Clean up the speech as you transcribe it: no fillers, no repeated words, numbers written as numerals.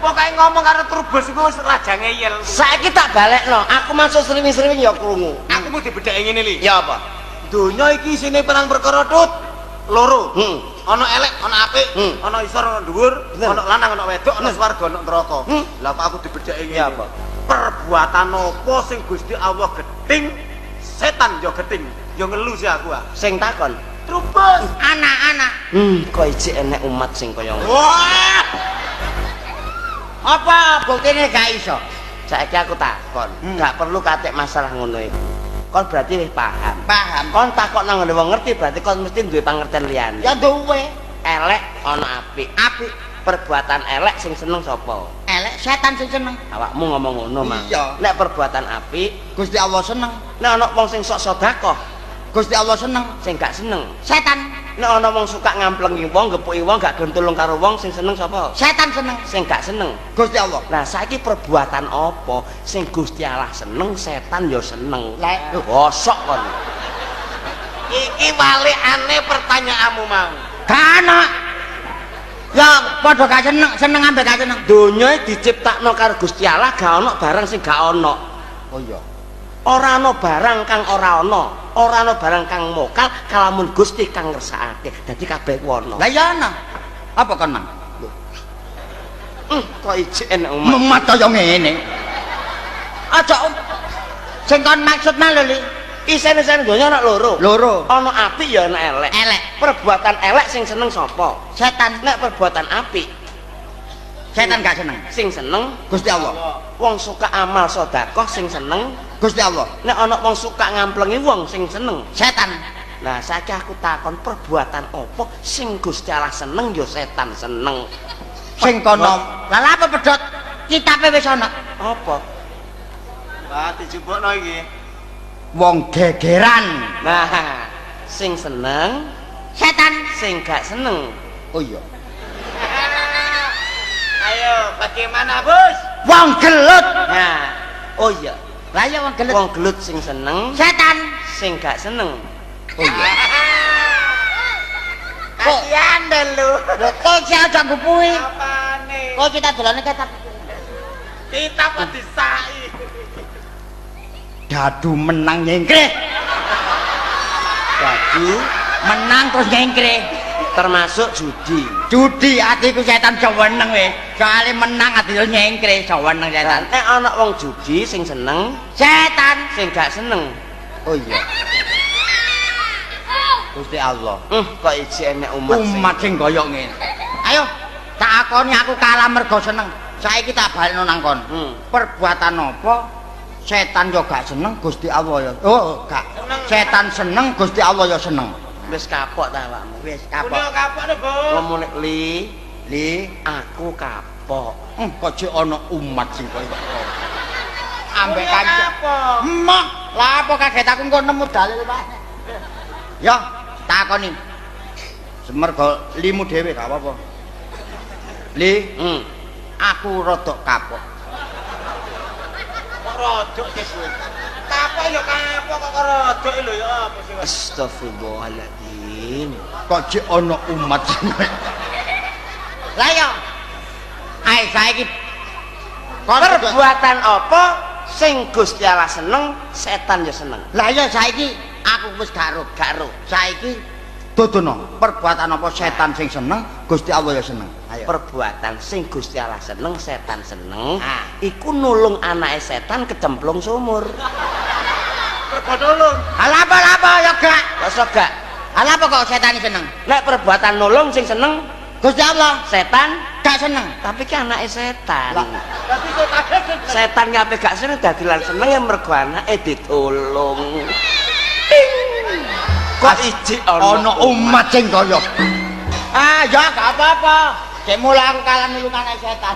Pokoke ngomong karo Trubus iku wis raja ngeyel. Saiki tak balekno, aku masuk sriwing-sriwing ya krungu. Aku mau dibedheki ngene li. Ya apa? Donya iki isine perang perkara tut loro. Ana elek, ana apik, ana isor, ana dhuwur, ana lanang, ana wedok, ana swarga, ana neraka. Lah kok aku dibedheki ngene. Ya apa? Perbuatan apa sing Gusti Allah gething, setan ya gething. Ya ngelu sih aku ah. Sing takon. Trubus. Anak-anak. Kok ijik enek umat sing kaya ngono. Wah. Apa buktine gak iso? Saiki aku takon, gak perlu katik masalah ngono iku. Kon berarti wis paham. Paham. Kon takok nang ngene wong ngerti berarti kon mesti duwe pangertian liyane. Ya duwe. Elek ana apik. Apik. Perbuatan elek sing seneng sapa? Elek setan sing seneng. Awakmu ngomong ngono, Mang. Iya. Nek perbuatan apik, Gusti Allah seneng. Nek ana wong sing sok sedekah, Gusti Allah seneng. Sing gak seneng. Setan. Nek ana wong suka ngamplengi wong, gepuki wong, gak gelem tulung karo wong, sing seneng sapa? Setan seneng. Sing gak seneng. Gusti Allah. Lah saiki perbuatan apa sing Gusti Allah seneng, setan ya seneng. Lah, Lho, bosok kon. Iki walikane pertanyaanmu mau. Gak ana. Ya padha gak seneng, seneng ambek gak seneng. Donya diciptakno karo Gusti Allah gak ana barang sing gak ana. Oh iya. Ora ana barang kang ora ana, ora ana barang kang mokal kalamun Gusti kang ngersakake. Dadi kabeh ku ana. Lah ya ana. Apa kon, Mang? Kok ijik enek umat. Memat kaya ngene. Aja sing kon maksud mah lho, Li. Isen-isen donya ana loro. Loro. Ana apik ya ana elek. Elek. Perbuatan elek sing seneng sapa? Setan. Nek perbuatan apik Setan gak seneng. Sing seneng Gusti Allah. Wong suka amal sedekah sing seneng Gusti Allah. Nek ana wong suka ngamplengi wong sing seneng Setan. Nah, saiki aku takon perbuatan apa sing Gusti Allah seneng ya setan seneng. Sing kono. Lah lha apa pedhot? Kitabe wis ana. Apa? Wah, dijupukno iki. Wong gegeran. Nah, sing seneng Setan. Sing gak seneng. Oh iya. Ayo, bagaimana, Bos? Wong gelut. Nah, oh iya. Lah iya wong gelut. Wong gelut sing seneng, Setan. Sing gak seneng. Oh iya. Kasihan deh lu. Lho kok sik aja nggupuhi. Apane? Kok kita dolane kitab. Kitab kok disai. Dadu menang nyengkreh. Dadu Menang terus nyengkreh. Termasuk judi. Judi atiku setan seweneng wis. Soale menang ati nyengkreh seweneng setan. Nek ana wong judi sing seneng, Setan. Sing gak seneng. Oh iya. Gusti Allah. Kok ijik enek umat sing Umat sing kaya ngene. Ayo, tak akoni aku kalah mergo seneng. Saiki tak balekno nang kon. Perbuatan apa setan yo gak seneng, Gusti Allah ya. Oh, gak. Setan seneng, Gusti Allah ya seneng. Wis kapok ta awakmu? Wis Kuwi kapok. Kapok nih, Bos. Ngomong nek li, Li, aku kapok. Kok jek ana umat sing kaya ngono. Ambek Kuwi kanca. kapok. Emoh, lah apa kaget aku engko nemu dalil Pak. Ya, takoni. Semergo limu dhewe gak apa-apa. Li, aku rodok kapok. Kok rodok sih, Bos? Kapok ya kapok kok rodok lho ya apa sih, Mas? Astagfirullahaladzim. Kok jek ana umat sing kaya. Lah ya. Ae saiki kon Perbuatan apa sing Gusti Allah seneng, setan ya seneng. Lah ya saiki aku wis gak ro, Gak ro. Saiki dudono perbuatan apa setan sing seneng, Gusti Allah ya seneng. Ayo. Perbuatan sing Gusti Allah seneng, setan seneng, Ah. iku nulung anake setan kecemplung sumur. Mergo nulung. Alah apa apa ya gak? Kok iso gak? Alah apa kok setan seneng? Nek perbuatan nulung sing seneng Gusti Allah setan, gak seneng. Tapi ki anake setan. Lah. Dadi setan seneng. Setan ngape gak seneng dadi lan seneng ya mergo anake ditulung. Kok ijik Ana umat sing kaya. Ah ya gak apa-apa. Cek mula aku kalah nulung anak setan.